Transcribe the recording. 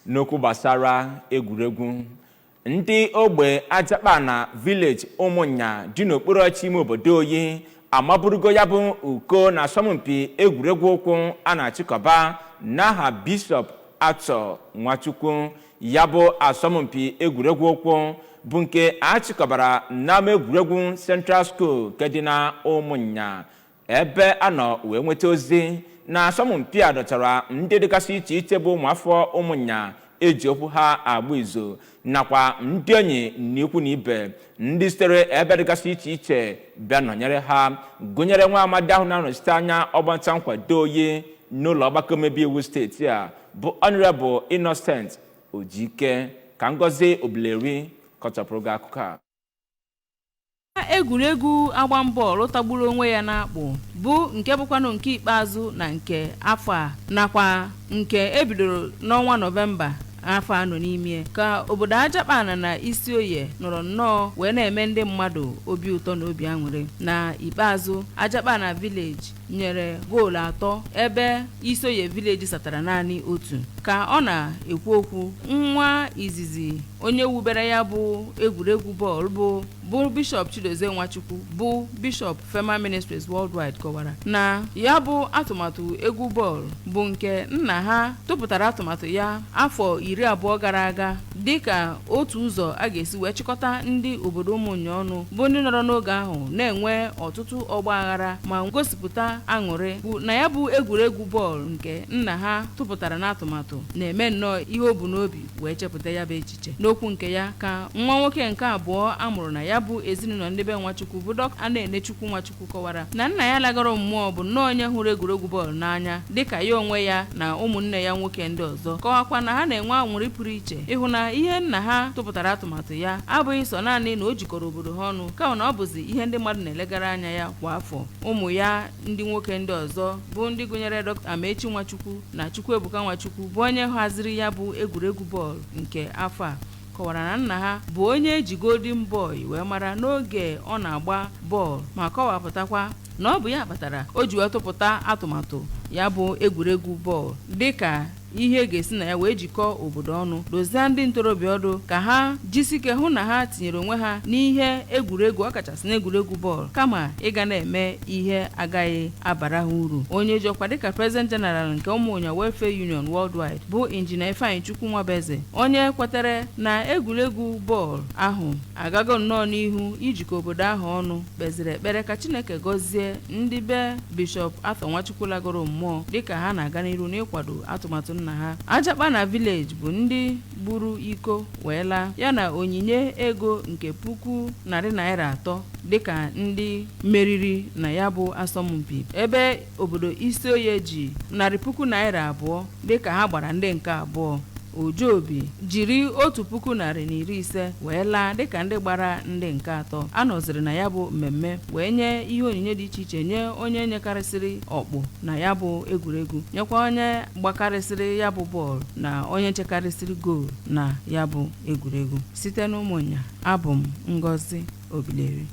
N'okwu gbasara egwuregwu, ndị ogbe Ajakpana Village, Ụmụnya dị n'okpuru ọchị ime obodo Oyi, amaburugo ya bụ uko na asọmpi egwuregwu ụkwụ a na-achịkọba n'aha Bishọp Arthur Nwachukwu. Ya bụ asọmpi egwuregwu ụkwụ bụ nke achịkọbara n'ama egwuregwu Central School nke dị na Ụmụnya, ebe a nọ wee nweta ozi na asọmpi a dọtara ndị dịgasị iche iche bụ ụmụafọ Ụmụnya eji okwu ha agba izu, nakwa ndị enyi na ikwu na ibe ndị sitere ebe dịgasị iche iche bịa nọnyere ha, gụnyere nwa amadi ahụ na-anọchite anya ọgbanta nkwado Oyi n'ụlọ ọgbakọ omebe iwu steeti a, bụ Honorable Innocent Ojike. Ka Ngozi Obileri kọchapụrụ gị akụkọ a. Egwuregwu agbam bọọlụ tagburu onwe ya n'akpụ, bụ nke bụkwanụ nke ikpeazụ na nke afọ a, nakwa nke ebidoro n'ọnwa Nọvemba afọ anọ n'ime, ka obodo Ajakpana na Isioye nọrọ nnọọ wee na-eme ndị mmadụ obi ụtọ na obi aṅụrị. Na ikpeazụ, Ajakpana Village nyere goolu atọ, ebe Isioye Village satara naanị otu. Ka ọ na-ekwu okwu, nwa izizi onye wubere ya bụ egwuregwu bọọlụ bụ Bishọp Chidozie Nwachukwu, bụ Bishọp Fema Ministries Worldwide, kọwara na ya bụ atụmatụ egwu bọọlụ bụ nke nna ha tụpụtara atụmatụ ya afọ 20 gara aga, dịka otu ụzọ a ga-esi wee chịkọta ndị obodo Ụmụnya ọnụ, bụ ndị nọrọ n'oge ahụ na-enwe ọtụtụ ọgba aghara, ma gosipụta aṅụrị bụ na ya bụ egwuregwu bọọlụ nke nna ha tụpụtara n'atụmatụ na-eme nnọọ ihe o bu n'obi wee chepụta ya bụ echiche. N'okwu nke ya, ka nwa nwoke nke abụọ a mụrụ na ya bụ ezinụlọ ndị be Nwachukwu, bụ Dọkịta Ana-Enechukwu Nwachukwu, kọwara na nna ya lagoro mmụọ bụ nnọọ onye hụrụ egwuregwu bọọlụ n'anya dịka ya onwe ya na ụmụnne ya nwoke ndị ọzọ, kọwakwa na ha na-enwe aṅụrị pụrụ iche ịhụ na ihe nna ha tụpụtara atụmatụ ya abụghị sọ naanị na o jikọrọ obodo ha ọnụ, kama na ọ bụzi ihe ndị mmadụ na-elegara anya ya kwa afọ. Ụmụ ya ndị nwoke ndị ọzọ, bụ ndị gụnyere Dr. Amechi Nwachukwu na Chukwuebuka Nwachukwu, bụ onye haziri ya bụ egwuregwu bọọlụ nke afọ a, kọwara na nna ha bụ onye eji Golden Boy wee mara n'oge ọ na-agba bọọlụ, ma kọwapụtakwa na ọ bụ ya kpatara o ji wee tụpụta atụmatụ ya bụ egwuregwu bọọlụ dịka ihe ga-esi na ya wee jikọọ obodo ọnụ, dozie ndị ntorobịa ọdụ ka ha jisike hụ na ha tinyere onwe ha n'ihe egwuregwu, ọkachasị n'egwuregwu bọọlụ, kama ịga na-eme ihe agaghị abara ha uru. Onye ji ọkwa dịka President General nke Ụmụnya Welfare Union Worldwide, bụ Injinia Ifeanyị Chukwu Nwabeze, onye kwetere na egwuregwu bọọlụ ahụ agago nnọọ n'ihu ijikọ obodo ahụ ọnụ, kpeziri ekpere ka Chineke gọzie ndị be Bishọp Arthur Nwachukwu lagoro mmụọ dịka ha na-aga n'iru n'ịkwado atụmatụ nna ha. Ajakpana Village bụ ndị buru iko wee laa, ya na onyinye ego nke ₦300,000 dịka ndị meriri na ya bụ asọmpi, ebe obodo Isioye ji ₦200,000 dịka ha gbara ndị nke abụọ. Ojobi jiri 1,150 wee laa dịka ndị gbara ndị nke atọ. A nọziri na ya bụ mmemme wee nye ihe onyinye dị iche iche nye onye nyekarịsịrị ọkpụ na ya bụ egwuregwu, nyekwa onye gbakarịsịrị ya bụ bọọlụ na onye chekarịsịrị goolu na ya bụ egwuregwu. Site n'Ụmụnya, abụ m Ngozi Obileri.